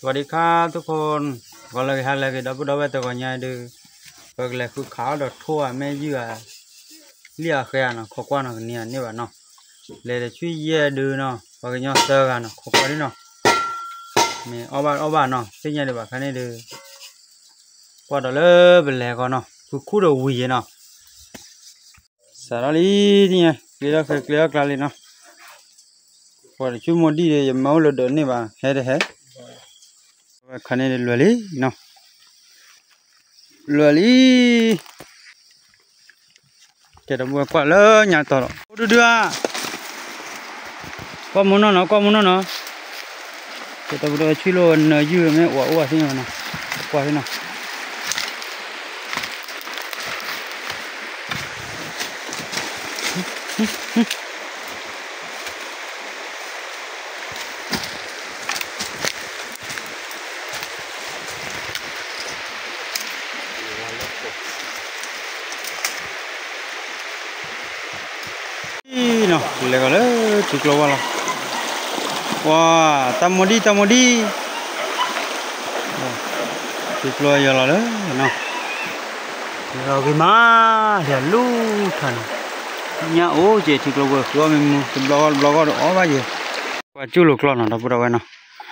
สวัสดีครับทุกคน ဂီၤလၢအဂ့ၤ ဟါလၢအဂ့ၤ ဒီပုၢ်ဒီဝဲၢ် တဂီၤညါအံၤဒုး ပကလဲၤဃုခးအီၣ်ဒီးထိၣ်ဧါ မ့ၢ်ယုၢ်ဧါ လံၣ်ဧါ ဃဲဧါနီၤ ခိးကွၢ်နီၤ ကန့ၢ်ဧါန့ၢ်ဘၣ်နီၤ လဲၤဒီးဆူယဲၢ်ဒုးနီၤ ပှၤကညီသၢဂၤနီၤ ခိးကွၢ်ဒ်နီၤ မ့ၢ်အီၣ်ဘၣ်အီၣ်ဘၣ်နီၤ သ့ၣ်ညါဒံးဘၣ်ခါန့ၣ်ဒုး ကွၢ်ဒီးလၢပလဲၤဃီနီၤ ဃုခူၣ်ဒီးဝံၤယဲနီၤ စးထီၣ်လံ သ့ၣ်ညါ ကျ့ထီၣ်ဃဲကျ့ထီၣ်ကျါလံနီၤ ပှၤတဆူမိၢ်ဒံၣ်ဒီး ယမၤအိၣ်လၢဒၢးန့ၢ်ဘၣ် ဟဲတဟဲ ခါန့ၣ်ဒုးလွဲၢ်လံနီၤ လွဲၢ်လံ ကဲဒီပုၢ်ဝဲၢ်ကွၢ်လၢညါတီၤဒီး အိၣ်ဒုဒုဧါ ကွၢ်မူနီၢ်နီၤ ကွၢ်မူနီၢ်နီၤ ကဲဒီပုၢ်ဝဲၢ် ဆူၣ်လိာ်နၢယုၢ်မ့ၢ်အိၣ်အိၣ်သ့ၣ်ညါနီၤ ကွၢ်သ့ၣ်နီၤ နီၤ လဲၤကီးလၢထံကျိဝါလီၤ ပှၤ တၢ်မိၢ်ဒံၣ် တၢ်မိၢ်ဒံၣ် ထံကျိယီၤလီၤလၢနီၤ လီၤဂ့ၤမး လၢလူၤထါနီၤ ညၣ်အိၣ်ကဲထံကျိပှဲၤ ဃုအီၣ်မ့ၢ်မူ တဘျီဂီၢ်တဘျီဂီၢ်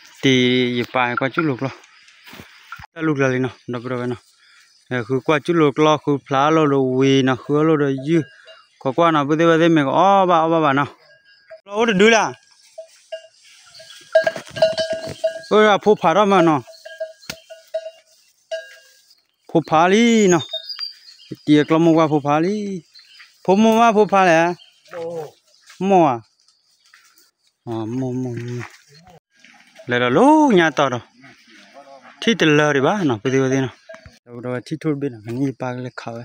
ဒီးအီၣ်ဘၣ်ယဲ ကွၢ်ကၠူၣ်လိာ်ကျီနီၤ ဒီပုၢ်ဒီဝဲၢ်နီၤ တ့ၢ်ယပၢ်ကွၢ်ကၠူၣ်လိာ်ကျီ တၢ်လူၤကျီလံနီၤ ဒီပုၢ်ဒီဝဲၢ်နီၤ ဃုကွၢ်ကၠူၣ်လိာ်ကျီ ဃုဖျါအီၣ်လိာ်ဒီးဝံၤနီၤ ဃုအီၣ်လိာ်ဒီးယုၢ် ခိးကွၢ်နီၤ ပုၢ်သ့ၣ်ဝဲၢ်သ့ၣ်မ့ၢ်ကအီၣ်ဘၣ်အီၣ်ဘၣ်ဘၣ်နီၤ ကျီအိၣ်တဒုလၢ အၢ အဖိဖးထီၣ်မးနီၤ ဖိဖးလံနီၤ တံၤအကျီမိၢ်ပှၢ်ဖိဖးလံ ဖိမိၢ်မးဖိဖးလဲၣ် မိၢ်ဧါ မိၢ်မိၢ်မိၢ် လဲၤဒီးလၢညါတီၤဒီး ထံၣ်တလၢဒံးဘၣ်နီၤ ပုၢ်သ့ၣ်ဝဲၢ်သ့ၣ်နီၤ ဒီးဝဲထံၣ်ထိၣ်တဘ့ၣ်နီၤ ကနံၣ်ယပၢ်ကလဲၤခးဝဲ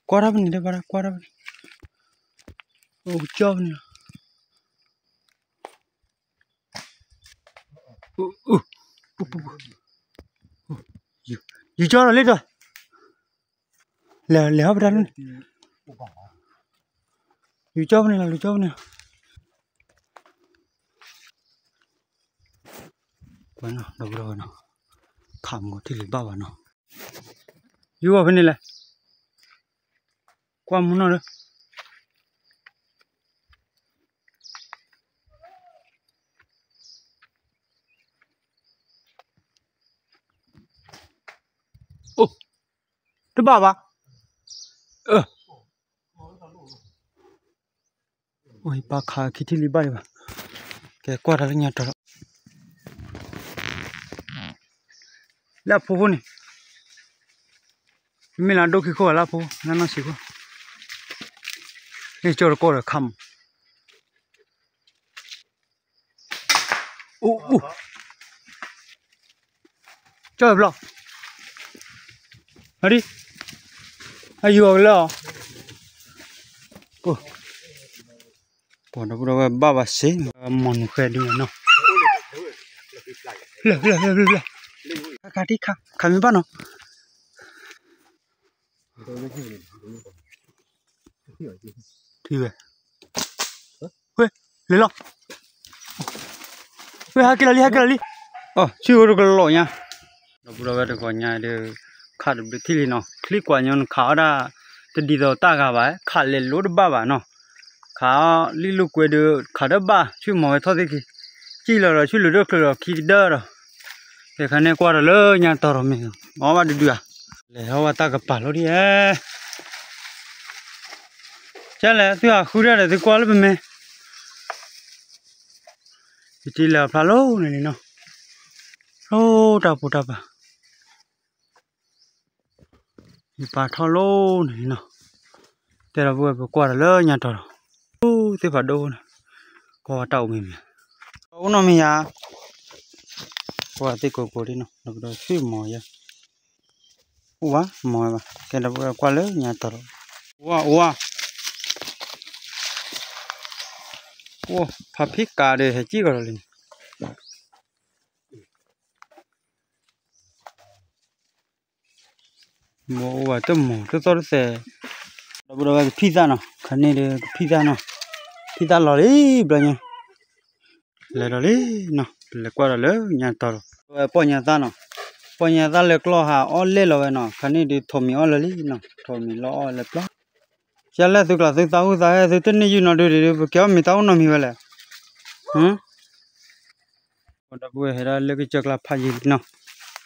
ကွၢ်ထီၣ်ပန့ၣ် တဘၣ်ကွၢ်ထီၣ်ပန့ၣ် အိၣ်ကၠီပန့ၣ်လီၤ ယူၤကၠီဒီးလံဒီး လဲၤလဲၤဟီၣ်ပတၢ်လၢန့ၣ် လူၤကၠီပန့ၣ်လီၤ လူၤကၠီပန့ၣ်လီၤ ကွၢ်နီၤ ဒီပုၢ်ဒီဝဲၢ်နီၤ ခးမူထံၣ်လံဘၣ်ဘၣ်နီၤ ယူၤဝဲဖဲန့ၣ်လဲၣ် ကွၢ်မူနီၤလၢ အိၣ် တဘၣ်ဘၣ် အၢ အိၣ် ယပၢ်ခးခံထံၣ်လံဘၣ်ဒံးဘၣ် ကဲကွၢ်တၢ်လၢညါတီၤလီၤ လၢအဖိဖိန့ၣ် မ့ၢ်လၢအဒိၣ်ခံခိၣ်ဘၣ်လၢအဖိ လၢနီၢ်ဆံးခိၣ် မ့ၢ်ကၠီတကီၢ်ဒီးခါမး အိၣ်အိၣ် ကၠီဘျီ အဒံ အယူၤအီၤကလၢအီၤ ပှၤဒီပုၢ်ဒီဝဲၢ်ဘၣ်ဘၣ်စ့ၢ် မီၢ်နုာ်ဃဲဒုးနီၤ ဖျၢၣ်ဖျၢၣ်ဖျၢၣ်ဖျၢၣ် ခါခါထံၣ်ခါ ခါမ့ၢ်ဘၣ်နီၤ ထံၣ်ဝဲ ဝဲ လဲၤလီၤ ဝဲ ဟဲက့ၤလီၤလံ ဟဲက့ၤလီၤလံ အိၣ် ဆူၣ်အိၣ်တကလီၤညါ ဒီပုၢ်ဒီဝဲၢ်တဂီၤညါဒီး ခးတဘျုးထံၣ်လံနီၤ ချံကွၢ်ညီနုၢ်ခးအီၣ်ဒၣ် တဒ်သိးတၢ်ဂၤဘၣ် ခးလဲၤလိတဘၣ်ဘၣ်နီၤ ခးလံလိာ်ကွဲဒီး ခးဒီးဘၣ် ဆူၣ်မီၤဝဲထီၣ်သ့ၣ်ခံ စံၣ်လီၤဒီးဆူၣ်လုာ်ဒိၣ်ချုးဒီးခံကဒၢဒီး ကဲခါန့ၣ်ကွၢ်ဒီးလၢညါတီၤဒီးမ့ၢ် အီၣ်ဘၣ်တဒုဧါ လဲၤဟီၣ်ဘၣ်တၢ်ကပၤလီၤဒ်ဧါ ကဲလဲၣ် သုဟးဃုဒၣ်ဒီးသုကွၢ်လၢပမဲာ် ယတံၤလဲၤအဖျါလီၤန့ၣ်လံနီၤ အိၣ်တၢ်ပူၤတၢ်ပၤ ယပာ်ထီၣ်လီၤန့ၣ်လံနီၤ တဲဒီပုၢ်ဝဲၢ်ပကွၢ်ဒီးလၢညါတီၤလီၤ အိၣ်သ့ၣ်ဖးဒိၣ်န့ၣ် ကွၢ်ဝဲတၢ်အိၣ်မ့ၢ်မ့ၢ် အိၣ်နီတမံၤဧါ ကွၢ်သ့ၣ်ကိးကိးဒ်နီၤ ဒီးဆူၣ်မီၤယါ အိၣ်ဘၣ် မီၤဝဲဘၣ် ကဲဒီပုၢ်ဝဲၢ်ကွၢ်လၢညါတီၤလီၤ အိၣ်ဝါ အိၣ်ဝါ အိၣ် ဖးဖံးကးဒီးဟဲကံၣ်ကီးလီၤလံန့ၣ် မ့ၢ်အိၣ်ဝဲတမီၤတသီၣ်တသဲး ဒီပုၢ်ဒီဝဲၢ်ကဖံၣ်သၣ်နီၤ ခါန့ၣ်ဒီးကဖံၣ်သၣ်နီၤ ဖံၣ်သၣ်လီၤလံဘျီညါ လဲၤဒီးလံနီၤ ပလဲၤကွၢ်ဒီးလၢညါတီၤလီၤ. ပီၢ်ညါသၣ်နီၤ, ပီၢ်ညါသၣ်လဲၤကျီၢ်ဟးအီၣ်လဲၣ်လီၤဝဲနီၤ, ခါန့ၣ်ဒုးထိးမံၤအီၣ်လၢာ်လံနီၤ, ထိးမံၤလီၤအီၣ်လၢပျီ. ကလဲၣ်သုကျါသုသးဟူသးဟဲသုတန့ၢ်ယုာ်နီၤဒုးဒုး ပကဲအီၣ်မ့ၤသၣ်အိၣ်နီတမံၤဝဲလဲၣ်. ပဒီပုၢ်ဝဲၢ်ဟဲဒၣ်လၢကစၢၢ်ကျါဖးယံာ်လံနီၤ,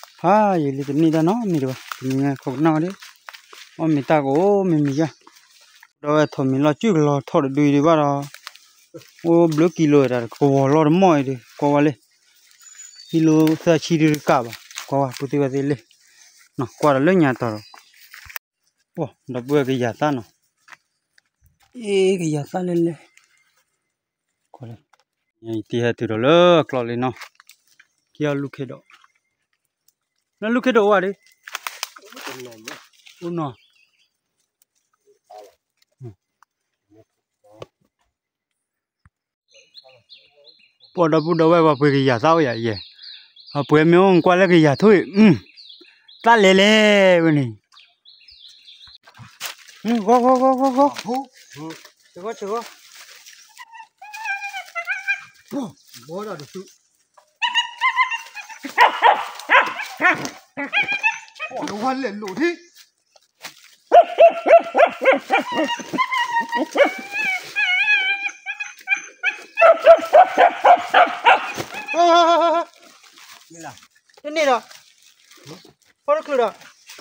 ဖးယံာ်လံတနံၣ်တၢ်နီတမံၤဒံးဘၣ်, တနံၣ်ညါခိၣ်ကနၣ်ဝဲဒၣ်, အီၣ်မ့ၤတၢ်ကအိၣ်မံၤမံၤယါ, ဒီးဝဲထိးမံၤလီၤစုၣ်ကလီၤထီၣ်တဒုအံၤဒံးဘၣ်ဒီး, အိၣ်ဘျုးကံလိာ်တၢ်တကဝီၤလီၤတမီၢ်အံၤဒုး ကွၢ်ဝဲလံ, ဟံၣ်လိသၢဆံဒုးတကးဘၣ်, ကွၢ်ဝဲပုၢ်သ့ၣ်ဝဲသ့ၣ်လံ, ကွၢ်ဒီးလၢညါတီၤဒီး, ပဒီပုၢ်ဝဲၢ်ကယၤသၣ်နီၤ, အ့ ကယၤသၣ်လဲၣ်လဲၣ် တံၤဟဲတုၤဒီးလၢကျီၢ်လံနီၤ, က့ၤအီၣ်လူၢ်ခ့ဒိၣ်, လၢလူၢ်ခ့ဒိၣ်အိၣ်ဝဲဒၣ်, အိၣ်နီၤ, ပဒီ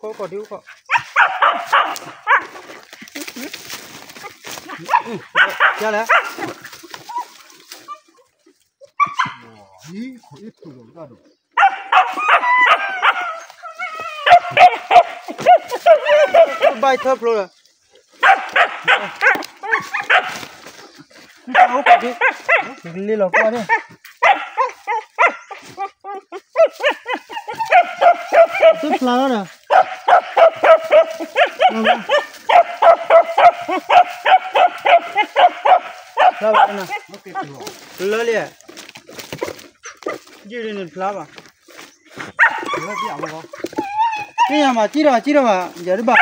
ပုၢ်ဒီဝဲၢ် ပှၤပှ့ၤကယၤသၣ်အိၣ်ယၤယဲ, ပှၤပှ့ၤမ့ၢ်အိၣ်ကွၢ်လၢကယၤထိၣ်အံၤ, သၣ်လဲၤလဲၣ်ဝဲန့ၣ်, ဂီၤဂီၤဂီၤဂီၤဂီၤ, ဆဂီဆဂီ, ဝါလဲၣ်လိာ်ထံ တန့ၢ်ဒီး, ဖီတချုးဒီး, အိၣ်ခိးဒ်အိၣ်ခိး, ယလဲၣ်, ဘၣ်ထၢဖျိလၢ အိၣ်ခိးဒ်, လ့လီၤကွၢ်ဒ်, သုဖျါလီၤဒီး, လၢလံ, ယုၢ်ဒ်န့ၣ်ဖျါဘၣ်, သ့ၣ်ညါမး စံၣ်ထီၣ်စံၣ်ထီၣ်ဘၣ် ယၤတဘၣ်, ဘၣ်ဒီးနဂီၤဒီးဘၣ်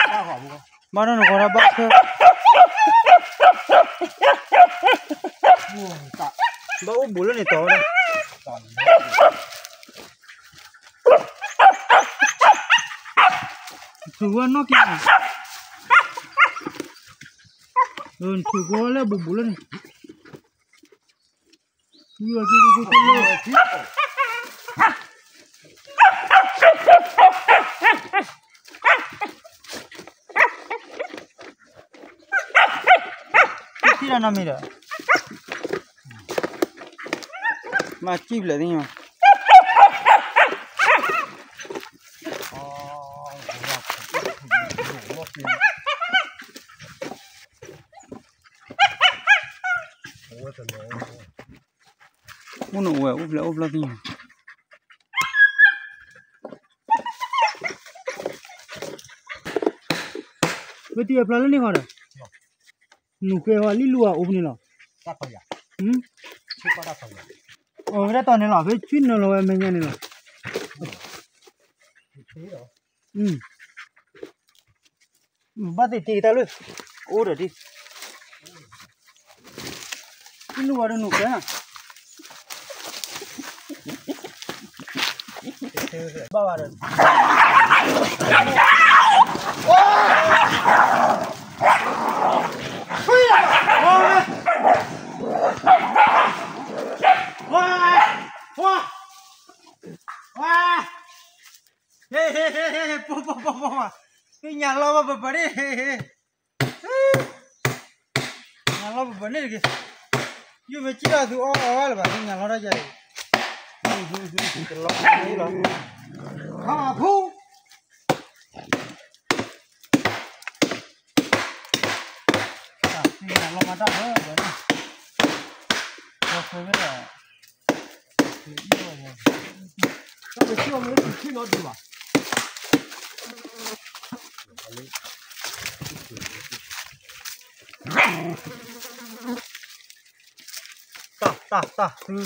ဆၢ, ဘၣ်အိၣ်ဘူးလၢန့ၣ်တီၤဝဲဒၣ်, ထုးဝဲနီၢ်က့ၤ, ထုးကီလၢဘူးဘူးလၢန့ၣ် ထံၣ်လၢနီတမံၤဒီး, မၤစံၣ်ဖျဲးသ့ၣ်ညါ, အိၣ်နအိၣ်ဝဲ အိၣ်ဖျဲၣ်အိၣ်ဖျဲၣ်သ့ၣ်ညါ, ဝဲတံၢ်အဖျါလၢန့ၣ်ဃီဒီး, နုာ်ဃဲဃီလံလူၤအအိၣ်ဖဲန့ၣ်လီၤ, အဝဲဒၣ်တီၤန့ၣ်လီၤ ဖဲဆွံနုာ်လီၤဝဲမဲာ်ညါန့ၣ်လီၤ, ဘၣ်သ့ၣ်တံၢ်တၢ်လၢ, အိၣ်ဒီးဒ်, လံလူၤအီၤဒီးနုာ်ဃဲ, ဘၣ်ဘၣ်ဒီး ဟ့ၣ် ဟ့ၣ် ဟ့ၣ် ဟ့ၣ် ပှၤ ပှၤ ပှၤ ပှၤ ပှၤ ဟ့ၣ် ညၣ်လီၤဘၣ်ပပှၤန့ၣ် ဟ့ၣ် ဟ့ၣ် ညၣ်လီၤပပှၤန့ၣ်တက့ၢ် ယုၢ်မ့ၢ်ကံၣ်ထီၣ်သုအီၣ်အီၣ်လၢၤဘၣ် ဟ့ၣ် ညၣ်လီၤတၢ်ယၤအံၤ တလီၤလီၤ ဟးဖူ ညၣ်လီၤမၤတၢ်လၢၤဘၣ်န့ၣ် ပှၤဆွဲဝဲဒၣ် တၢ်ပစံၣ်အီၤမ့ၢ်လၢပစံၣ်နီဒုးဘၣ် တၢ် တၢ် တၢ် သု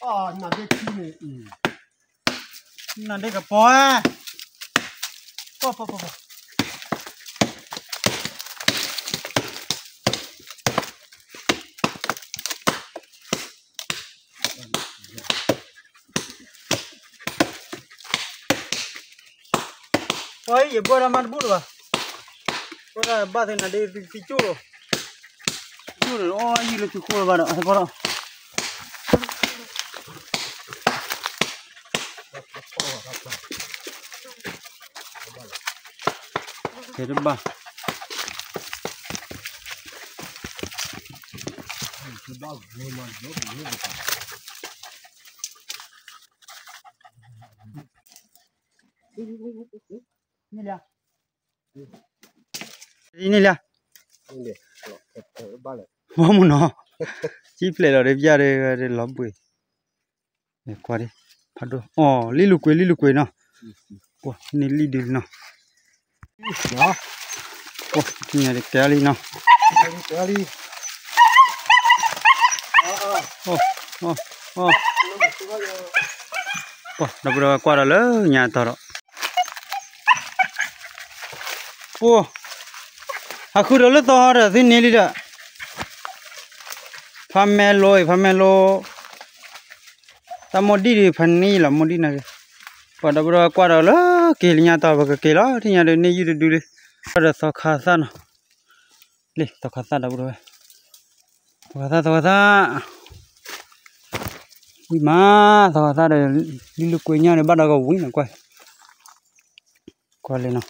အနၢ်ဘ့ၣ်ထံန့ၣ်အံၤ နဒ့ကပီၤ, ပီၤပီၤပီၤပီၤ, ပှၤယဘၣ်တၢ်မၤတဘူၣ်လၢၤဘၣ်, ပှၤဘၣ်သ့ၣ်နၤဒ့သံကၠိၣ်လီၤ, ကၠိၣ်လီၤ အီယံၤလၢသုဃိလၢၤဘၣ်ဒီး ဟဲကီၢ်ဒီး ကဲတဘၣ်, န့ၣ်လၢ, ဘီမုၢ်နီၤ, ကံဖျဲးလီၤဒီးပျၢ်ဒီးလီၤဘှံး, ကွၢ်ဒ်, ဖးဒိၣ်, အီၤ လံၣ်လူၤကွံာ် လံၣ်လူၤကွံာ်နီၤ, န့ၣ်လံၣ်ဒုးနီၤ, ပှၤညါတကဲလံနီၤ, ပှၤဒီပုၢ်ဒီဝဲၢ်ကွၢ်ဒီးလၢညါတီၤဒီး, ပှၤ, ဟးဃုဒီးလၢသီဒီးသုန့ၢ်လံဒီး, ဖးမဲလိအံၤ ဖးမဲလိ တၢ်မိၢ်ဒံၣ်ဒုး ဖးန့ၢ်လီၤ မိၢ်ဒံၣ်နၤ, ပှၤဒီပုၢ်ဒီဝဲၢ်ကွၢ်ဒီးလၢက့ၤလၢညါတီၤ ပကက့ၤလီၤ ထံၣ်ညါဒီးန့ၢ်ယုၢ်တဒုလံ, ကွၢ်ဒီးသီခါသၣ်နီၤ, လံ သီခါသၣ်ဒီပုၢ်ဒီဝဲၢ်, သီခါသၣ် သီခါသၣ်, ဝံၤမး, သီခါသၣ်ဒီး လံၣ်လူၤကွံာ်ညါဒီး ဘၣ်ဒီးကဝံၤနီၤ ကွၢ်, ကွၢ်လံနီၤ,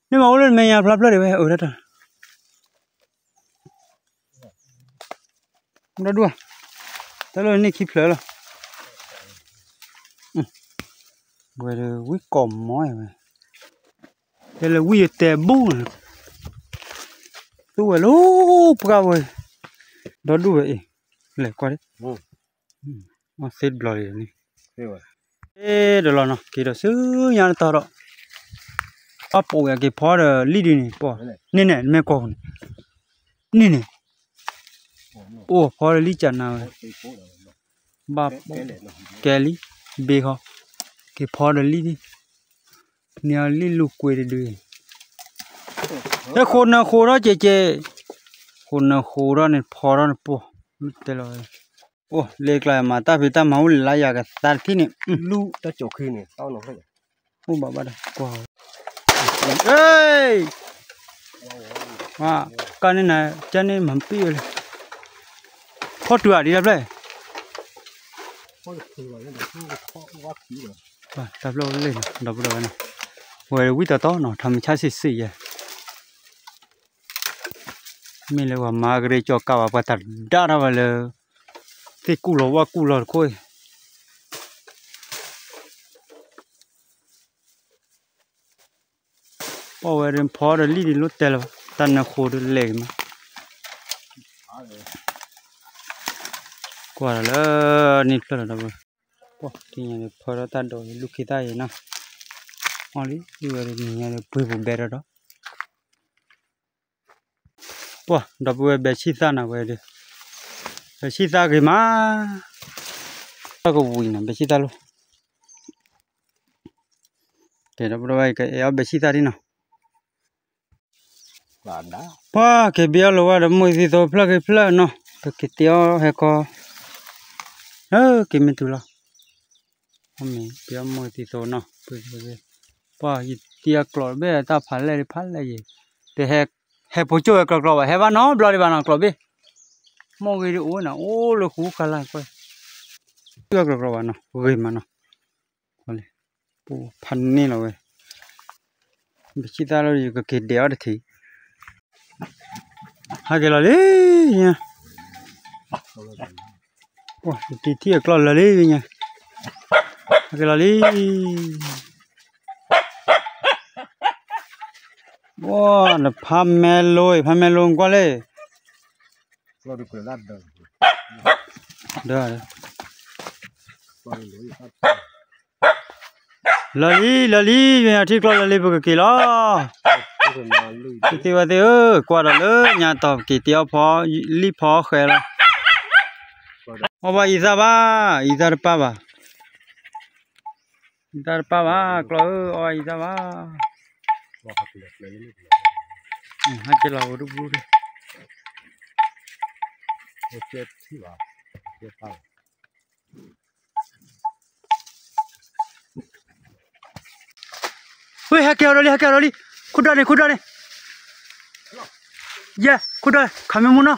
န့ၢ်မၤအိၣ်လၢမဲာ်ညါဖျါဖျၢၣ်ဒံးဝဲ အၢတၢ်တၢ် ဒီဒူၣ်, တၢ်လၢန့ၣ်ခံဖျၢၣ်လီၤ, ဝဲဒၣ်ဝံၣ်ကိးမီဝဲ, တဲလၢဝံၣ်အတဲဘူၣ်န့ၣ်, သူဝဲလၢပှၢ်ဝဲ, ဒီဒူၣ်ဝဲအံၤ, လဲၤကွၢ်ဒ်, အီၣ်သ့တဘျီလံန့ၣ်, အဲ ဒီးလီၤနီၤ က့ၤဒီးဆူညါတတီၤဒီး, ဘၣ်ပိာ်ဝဲက့ၤဖီဒီးလံၣ်ဒုးန့ၣ် ပှၤ, န့ၣ်န့ၣ် နမ့ၢ်ကွၢ်န့ၣ်, န့ၣ်န့ၣ်, အိၣ်ဖီဒီးလံၣ်ကနၤဝဲ, ဘၣ်, ကဲလံ, ဘ့ၣ်ဃီ, က့ၤဖီဒီးလံၣ်ဒုး, န့ၢ်အီၤလံၣ်လူၤကွံာ်တဒု, ဟဲဃိနၢဃိထီၣ်ကဲးကဲး, ဃိနၢဃိထီၣ်န့ၣ် ဖီထီၣ်န့ၣ်ပှၤ, တဲလီၤဝဲ အိၣ်လၢကျါမၤတၢ်ဖံးတၢ်မၤအိၣ်လၢလါယၤကသါတထံၣ်န့ၣ်, လူၢ်တၢ်ကၠိၣ်ခံန့ၣ်, အိၣ်ဘၣ်ဘၣ်ဒီးကွၢ်, ကန့ၣ်နၤ ကန့ၣ်မၤပံၣ်ဝဲလၢ, ဖီတုၤအဒံးတၢ်ဖျၢၣ်, တၢ်ဖျၢၣ်အိၣ်လၢနီၤ ဒီပုၢ်ဒီဝဲၢ်နီၤ, ဝဲဝံၣ်တီတီနီၤ ထီမံၤဆါဆံးဆံးယဲၢ် မ့ၢ်လၢပှၤမၤကရၢကၠီၤကးဘၣ် ပှၤတၢ်ဒၣ်ထီၣ်ဝဲလၢ သ့ၣ်ကူၣ်လီၤဝၣ်ကူၣ်လီၤတခိၣ်အံၤ, ပီၣ်ဝဲဒၣ်ဖီဒီးလံၣ်ဒံးလိၣ်တဲလၢၤဘၣ် တၢ်နၢဃိဒ်လဲၣ်ဂ့ၤမး, ကွၢ်ဒီးလၢန့ၣ်ဖျၢၣ်လီၤဒီး, ပှၤတညါဒီးဖီထီၣ်တၢ်ဒိးလူၢ်ခံသၣ်အံၤနီၤ, အီၣ်လံ ဝဲဒၣ်တညါဒီးပှ့ၤပူၤဘဲဒီးဒီး ပှၤ ဒီပုၢ်ဝဲၢ်ဘဲဆံၣ်သၣ်နၤဝဲဒၣ်, ဘဲဆံၣ်သၣ်ဂ့ၤမး, တၢ်ကဝံၤနၤ ဘဲဆံၣ်သၣ်လိၣ်, တဲဒီပုၢ်ဝဲၢ် ကအဲၣ်အီၣ်ဘဲဆံၣ်သၣ်ဒ်နီၤ, ပှၤက့ၤဘ့ၣ်အီၣ်လီၤဝဲဒီးမိၢ်သံသိဖျၢၣ်ဂ့ၤဖျၢၣ်နီၤ, ကက့ၤတ့အီၣ်ဟဲကီ, က့ၤမ့ၢ်တုၤလီၤ မ့ၢ်တ့အီၣ်မိၢ်သံသိနီၤ, ပှၤယတ့အီၣ်ကျိးဘ့ၣ်တၢ်ဖးလဲၢ်ဒ်ဖးလဲၢ်ယဲၢ်, တဟဲ, ဟဲဖိကၠိၣ်ဝဲကျိးကျိးဘၣ် ဟဲဘၣ်နီတဘျီဒံးဘၣ်နီၤ ကျိးဘ့ၣ်, မိၢ်ဂ့ၤဒ်အိၣ်ဝဲနီၤ အိၣ်လၢဃူခါလၢ်ကွဲၢ်, တ့အီၣ်ကျိးကျိးဘၣ်နီၤ ဂ့ၤမးနီၤ, ပူၤဖးန့ၢ်လီၤဝဲ, ဘဲဆံၣ်သၣ်လၢယကက့ၤဒဲးအီၣ်တထံး ဟဲက့ၤလီၤလံ, တံၤထံၣ်အကျီၢ်လၢာ်လံ, ဟဲက့ၤလီၤလံ, ဝါ နဖးမဲလိအံၤ ဖးမဲလိကွၢ်လံ, ဒီး လၢာ်လံ လၢာ်လံ ထံၣ်ကျီၢ်လၢာ်လံ ပကက့ၤလီၤ, သ့ၣ်ဝဲသ့ၣ်ဧၢ, ကွၢ်ဒီးလၢညါတီၤ ပက့ၤတ့အီၣ်ဖီ လံၣ်ဖီဃဲလီၤ, အီၣ်ဘၣ်အံသၣ်ဘၣ်, အံသၣ်တပၣ်ဘၣ် ယတၢ်တပၢ်ဘၣ် ကျီၢ်ဧၢ, အီၣ်ယတၢ်ဘၣ်. ဟဲက့ၤလီၤဝဲတပူၤဒီး ဝ့ၢ်ဟဲက့ၤအီၤဒီးလံ ဟဲက့ၤအီၤဒီးလံ, ခိၣ်ဒိၣ်န့ၣ် ခိၣ်ဒိၣ်န့ၣ်, ယဲ ခိၣ်ဒိၣ် ခးမ့ၢ်မူနီၤ,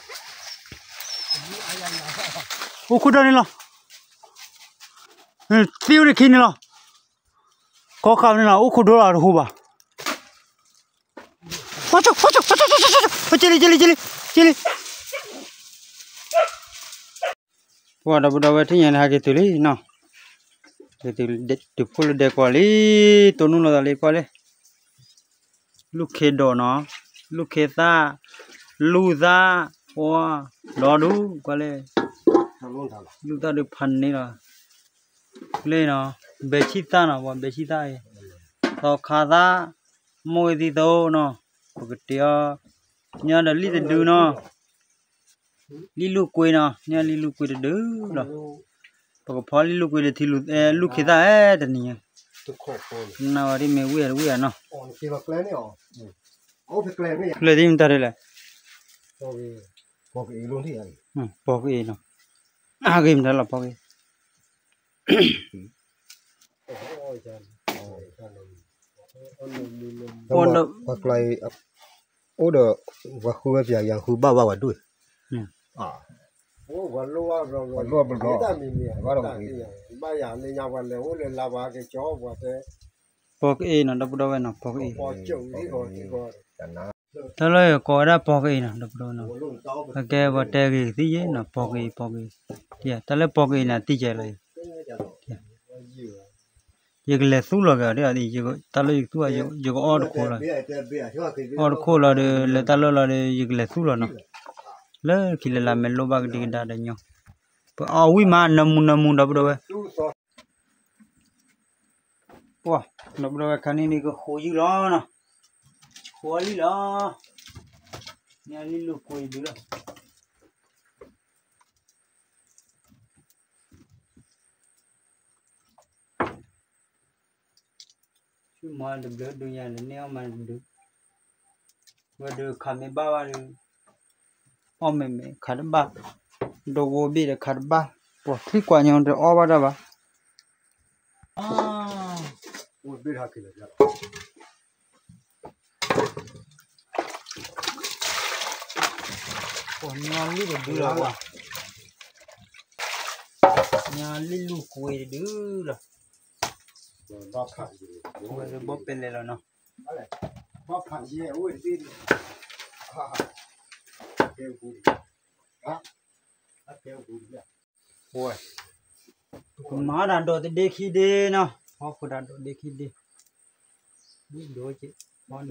အိၣ်ခိၣ်ဒိၣ်န့ၣ်လီၤ, သံအိၣ်တခံန့ၣ်လီၤ, ကီၢ်ခးန့ၣ်လီၤ အိၣ်ခိၣ်ဒိၣ်လီၤတဟူဘၣ်, က့လံ က့လံ က့လံ က့လံ. ပှၤဒီပုၢ်ဒီဝဲၢ်ထံၣ်ညါန့ၣ် ဟဲက့ၤတုၤလံနီၤ, က့ၤတုၤ တုၤဖှိၣ်လၢဒဲကွၢ်လံ, တိၢ်နုာ်လီၤသးလံကွၢ်လံ, လူၢ်ခ့ဒီးနီၤ, လူၢ်ခ့သၣ်, လူၢ်သၣ်, ပှၤ, ဒီဒူၣ်ကွၢ်လံ, လူၢ်သၣ်ဒုးဖးန့ၢ်လီၤ, လၢနီၤ, ဘဲဆံၣ်သၣ်နီၤ, ပှၤဘဲဆံၣ်သၣ်အံၤ, သီခါသၣ်, မိၢ်ဂ့ၤသံသိနီၤ, ပကတ့အီၤ, ညီဒီးလံၣ်တဒုနီၤ လံၣ်လူၢ်ကွ့နီၤ, ညၣ်လံၣ်လူၢ်ကွ့တဒုလီၤ, ပကဖီလံၣ်လူၢ်ကွ့တထံ လူၢ်ခ့သၣ်အဲၣ်တနံၤ, နဝဲဒ်မ့ၢ်ဝံၣ်အတဝံၣ်အနီၤ, ဖျဲးသံမတၤဒ်လဲၣ်, ပီကအ့နီၤ, အဂ့ၤမတၤလီၤ ပီကအ့ ပှၤကျါအံၤ အိၣ်ဒီး ပှၤဃုဝဲပျး ယၤဃုဘၣ်ဘၣ်ဝဲဒၣ်, ပှၤလိၣ်ဘၣ်ဘျီဘျီ ဘၣ်ယၤလၢညါပှၤလဲၤအိၣ်လဲၤလါပှၤကကၠီပှၤတဲ, ပီကအ့နီၤ ဒီပုၢ်ဒီဝဲၢ်နီၤ ပီကအ့, တၢ်လၢယကိးဝဲဒၣ်ပီကအ့နီၤ ဒီပုၢ်ဒီဝဲၢ်နီၤ, အကဲပှၤတဲဂ့ၤကသံၣ်ယဲနီၤ ပီကအ့ ပီကအ့, တၢ်လၢပီကအ့န့ၣ် အတံၢ်ကဲလီၤအံၤ ယကလဲၤသူလီၤက့ၤအီၤဒ်အံၤ, တၢ်လၢယကသူအီၤ ယကအီၣ်တခိၣ်လီၤ, အီၣ်တခိၣ်လီၤဒီး လၢတၢ်လၢလီၤဒီး ယကလဲၤသူလီၤနီၤ, လၢခံလၢလၢမ့ၢ်လိၣ်ဘၣ်ကဒံကဒါဒီးညီ, ပအီၣ်ဝံၣ်မး နၢမူနၢမူ ဒီပုၢ်ဒီဝဲၢ်, ပှၤ ဒီပုၢ်ဒီဝဲၢ် ခါန့ၣ်န့ၣ် ကဃိယုၢ်လီၤနီၤ, ဃိလံလီၤ, ညၣ်လံၣ်လူၢ်ကွ့ဒုလီၤ. ဆူမၤတဘျုးဒုညါန့ၣ် န့ၢ်အီၣ်မၤတဘျုး, ဝဲဒုးခးမ့ၢ်ဘၣ်ဘၣ်ဒီး အီၣ်မ့ၢ်မ့ၢ်ခးတဘၣ်, ဒိဝိဘ့ၣ်ဒီးခးတဘၣ်, ပှၤထံၣ်ကွၢ်ညီတအီၣ်ဘၣ်တၢ်ဘၣ်. ပှၤညၣ်လံၣ်တဒုလီၤ, ပှၤညၣ်လံၣ်လူၢ်ကွ့တဒုလီၤ, ဝဲဘီပဲလဲၣ်လီၤနီၤ. ပကမၤဒၣ်ဒိးတဒ့ခံဒ့နီၤ, ဖီခိၣ်ဒၣ်ဒိးဒ့ခံဒ့, ဒိၣ်ဒိၣ်က့, ဖီဒၣ်ဒိးအံ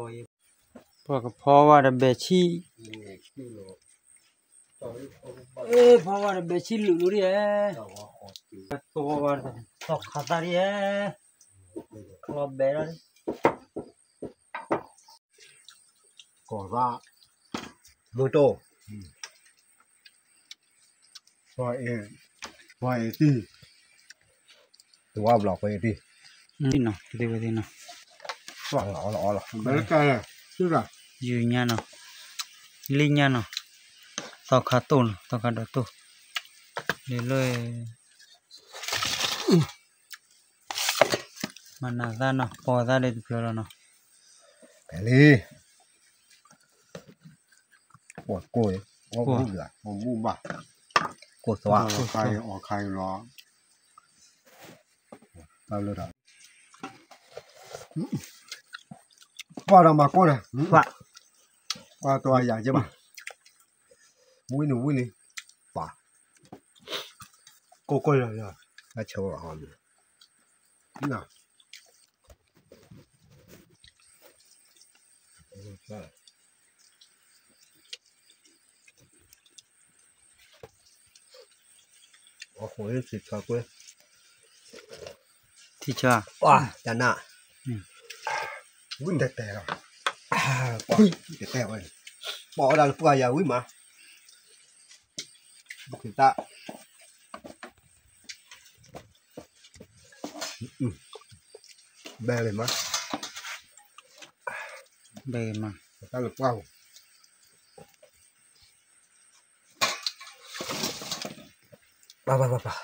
ၤ, ပကဖီဝဲတဘဲဆံၣ်, ဖီဝဲတဘဲဆံၣ်လုာ်လိာ်ဒ်ဧဲ, ပသီဝဲသီခါသၣ်ဒ်ဧဲ, လီၤဘဲဒၣ် ကိးသၣ်, မုၢ်တိၢ်, ပှၤအ့, ပှၤအ့တံၢ်, တဝါဘျီပှၤအ့တံၢ်, နီၤ, တသ့ဝဲသ့နီၤ, လီၤအီလီၤအီလီၤ, ယူၤညါနီၤ, လံၣ်ညါနီၤ, သီခါတိၢ်နီၤ, သီခါဒီးတိၢ်, လၢ မၤနၤသၣ်နီၤ, ပီသၣ်လၢတဖျၢၣ်လီၤနီၤ, လံ, ပှၤကိၢ်, ပှၤမူဘၣ်, ကိၢ်သွါ, အီခါအီလီၤ, တၢ်လၢတၢ်, ပှၤဒီးမၤကိၢ်ဒီး, ပှၤတီၤယၤက့ဘၣ်, ဝံၣ်န့ၣ်ဝံၣ်လံ, ပှၤ, ကိၢ်ကိၢ်လီၤ, အဆၢဝဲ, ထံဆၢ, ပှၤတနၢ်, ဝံၣ်တဲတဲလီၤ, တဲတဲဝဲ, ပှၤအီၣ်ဒၣ်လၢပှၤယၤဝံၣ်မး, ဘုခ့တၢ်, ဘဲလီၤမး, ဘဲမး, တၢ်လၢပှၢ်, ပၢ်ပၢ်ပၢ်ပၢ်,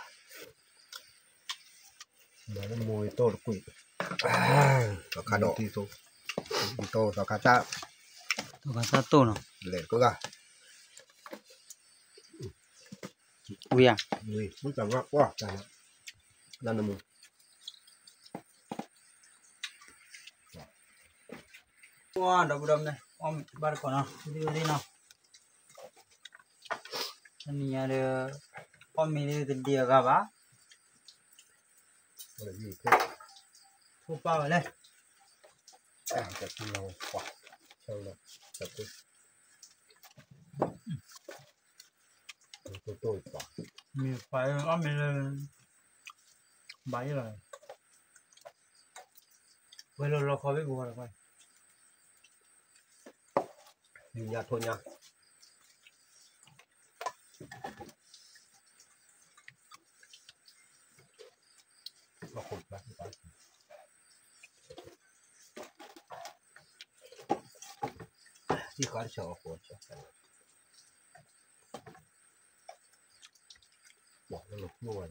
မိၢ်တိၢ်တကွံာ်, သီခါဒီး, သီခါတၢ်, သီခါတၢ်တိၢ်နီၤ, လဲၤတကဂၤ, ဝံၤဧါ, ဝံၤ, မ့ၢ်တၢ်မၤကွၢ်, တၢ်နမုၢ် ပှၤဒီပုၢ်ဒီမါ, အီၣ်မ့ၤဘၣ်တခီနီၤ, ဒ်ဝဲဒ်နီၤ, တနံၤညါဒီး, အီၣ်မ့ၤလၢတဒံးအဂၤဘၣ်, ဖိပၢ်ဝဲလဲၣ်, မ့ၢ်ပှၤအီၣ်မ့ၤလၢ, ဘၣ်ယလီၤ, ဝဲလီၤလီၤခီဘ့ၣ်ပဝါတခွါ, ညါထိညါ သံဃာတဆၢအဃိ, ပှၤလၢလီၤကျိၣ်ဝဲ,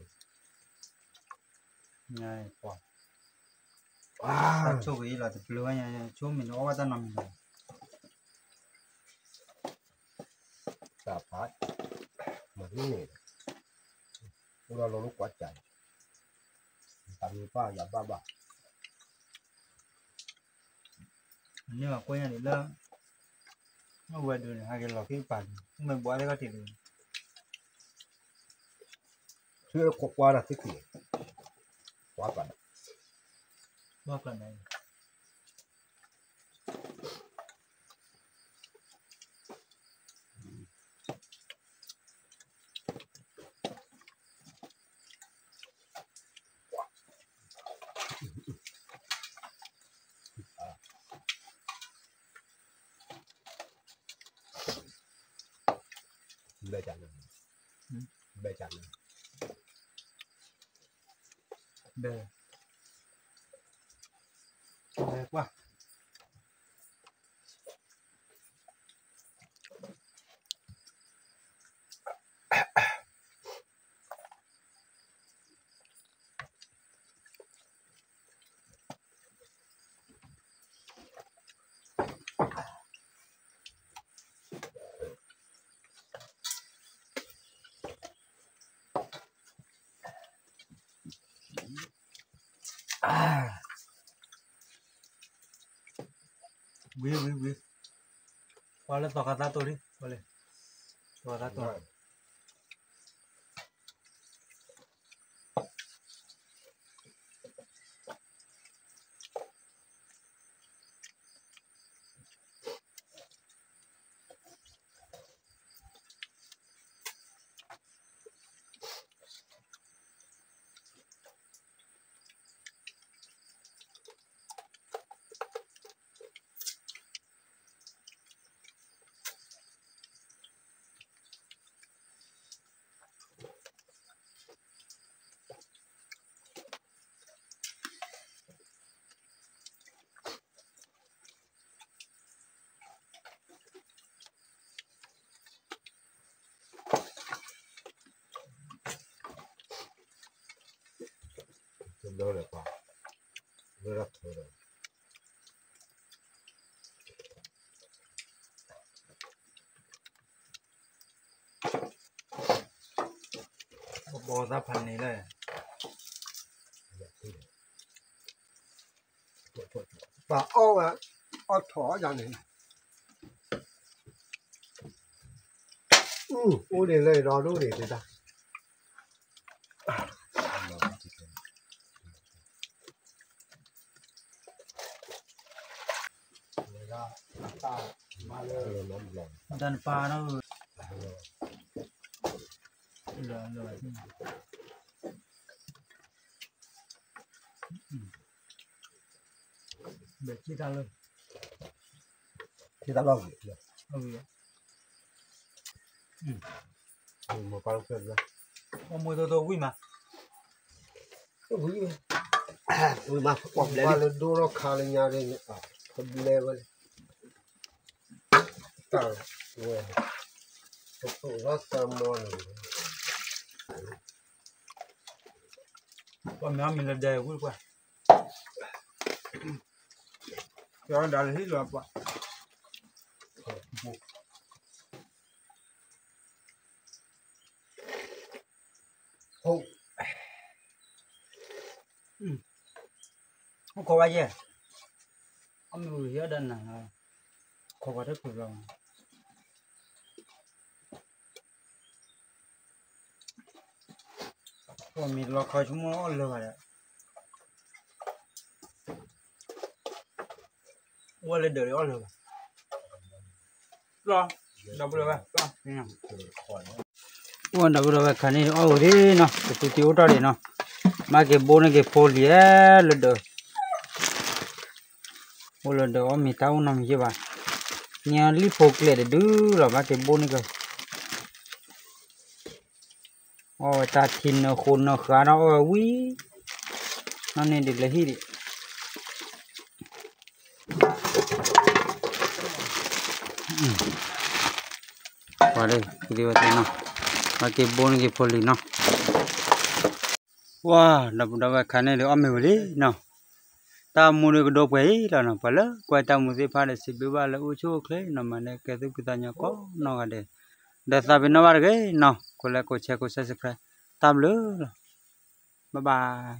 ညါပှၤ, တၢ်ဆိၣ်ဂ့ၤလီၤတဘျီဝဲညါ, ဆိၣ်မ့ၢ်တအီၣ်ဘၣ်တၢ်နီတမံၤလီၤ, တၢ်ဖး, မၤန့ၢ်န့ၣ်, အိၣ်ဒီးလီၤလၢကွၢ်ကၢ်, တၢ်မ့ၢ်ပၢ်ယၤဘၣ်ဘၣ် န့ၢ်ဘၣ်ကွၢ်ညါဒ်လၢ, အဝဲဒၣ်န့ၣ် ဟဲက့ၤလီၤက့ၤပာ်န့ၣ် မ့ၢ်ဘှါသ့ၣ်ခီၣ်ထံးန့ၣ်, ဆူခိးကွၢ်တၢ်သ့ၣ်ခံ, ကွၢ်ပာ်န့ၣ်, ကွၢ်ပာ်န့ၣ် ဘဲကၢ်န့ၣ်, ဘဲကၢ်န့ၣ်, ဘဲ, ဘဲကွၢ် ဝံၤ ဝံၤ ဝံၤ, ပှၤလၢသီခါသၣ်တိၢ်လံ, ပှၤလၢ, သီခါသၣ်တိၢ်, ဘီသၣ်ဖးန့ၣ်လဲၣ်, ပှၤအီၣ်ဝဲ, အီၣ်ထီၣ်အီၣ်ယၤန့ၣ်, အိၣ်ဒံးလၢဒီဒိၣ်ဒံးတၢ် တၢ်နပၢ်နီၤ, ဘဲကံၢ်တၢ်လၢ, ကံၢ်တၢ်လီၢ်ဂ့ၤ, အဂ့ၤ, မိၢ်ပၢ်လၢကၢၢ်လၢ, အမိၢ်သိသိဝံၣ်မး, ဝံၣ်ဝဲ, ဝံၤမး ပှၤဘျဲလံ လၢဒိၣ်ထီၣ်ခါလၢညါဒ်န့ၣ် ပဘျဲဝဲလံ တၢ်ဝဲ ပှၤသးမီန့ၣ် ပှၤမ့ၢ်အီၣ်မ့ၤလၢဒဲဝံၣ်ပှၤ ကၠီဒၣ်လၢဟံၣ်လီၤပှၤ အိၣ်ခိးဝဲယဲၢ် အမ့ၢ်ဝံၤဟံၣ်အီၣ်ဒီးနၤ ခိးပှၤတၢ်ပူၤလီၤ ပှၤမ့ၢ်လီၤခီဆိကမိၣ်အီၣ်လၢၤဘၣ်ဒီး အိၣ်ဝဲလၢဒၢးအီၣ်လၢၤဘၣ် ပျီ ဒီပုၢ်ဒီဝဲၢ် ပျီ အိၣ်ဒီပုၢ်ဒီဝဲၢ်ခါန့ၣ်အီၣ်ဝဲဒၣ်နီၤ ကသူတံၢ်အိၣ်တ့ၢ်ဒံးနီၤ ဘၣ်က့ၤဘိန့ၢ်က့ၤဖိလံၤလၢဒၢး အိၣ်လၢဒၢးအီၣ်မ့ၤတၢ်အိၣ်နီတမံၤယဲၢ်ဘၣ် ညါလံၣ်ဖိကျဲးတဒုလီၤ ဘၣ်က့ၤဘိန့ၢ်က့ၤ အီၣ်ဝဲတၢ်ထံနၢဃိနၢဃါဒီးအီၣ်ဝဲဝံၤ နီၢ်န့ၢ်ဒံးလၢဟံၣ်ဒံး ပှၤဒ် ကဒံဝဲသ့ၣ်နီၤ ဘၣ်က့ၤဘိန့ၢ်က့ၤဖိလံၤနီၤ ဝါ ဒီပုၢ်ဒီဝဲၢ်ခါန့ၣ်ဒီးအီၣ်မ့ၤဝံၤလံနီၤ တၢ်မူဒီးကဒိပှဲၤအံၤလီၤနီၤ ပှၤလၢကွၢ်တၢ်မူသ့ၣ်တဖၣ်ဒီး စံးဘျုးဘၣ်လၢအိၣ်ဆူၣ်အိၣ်ချ့နီၤ မၤန့ၢ်ကဲသုပှၤသးညီကိးနီၢ်ဂၤဒဲး ဒီးသးပ့ၤနီၣ်ဘၣ်တဂ့ၤနီၤ ကိးlikeကိးshareကိးsubscribe တၢ်ဘျုးလီၤ bye bye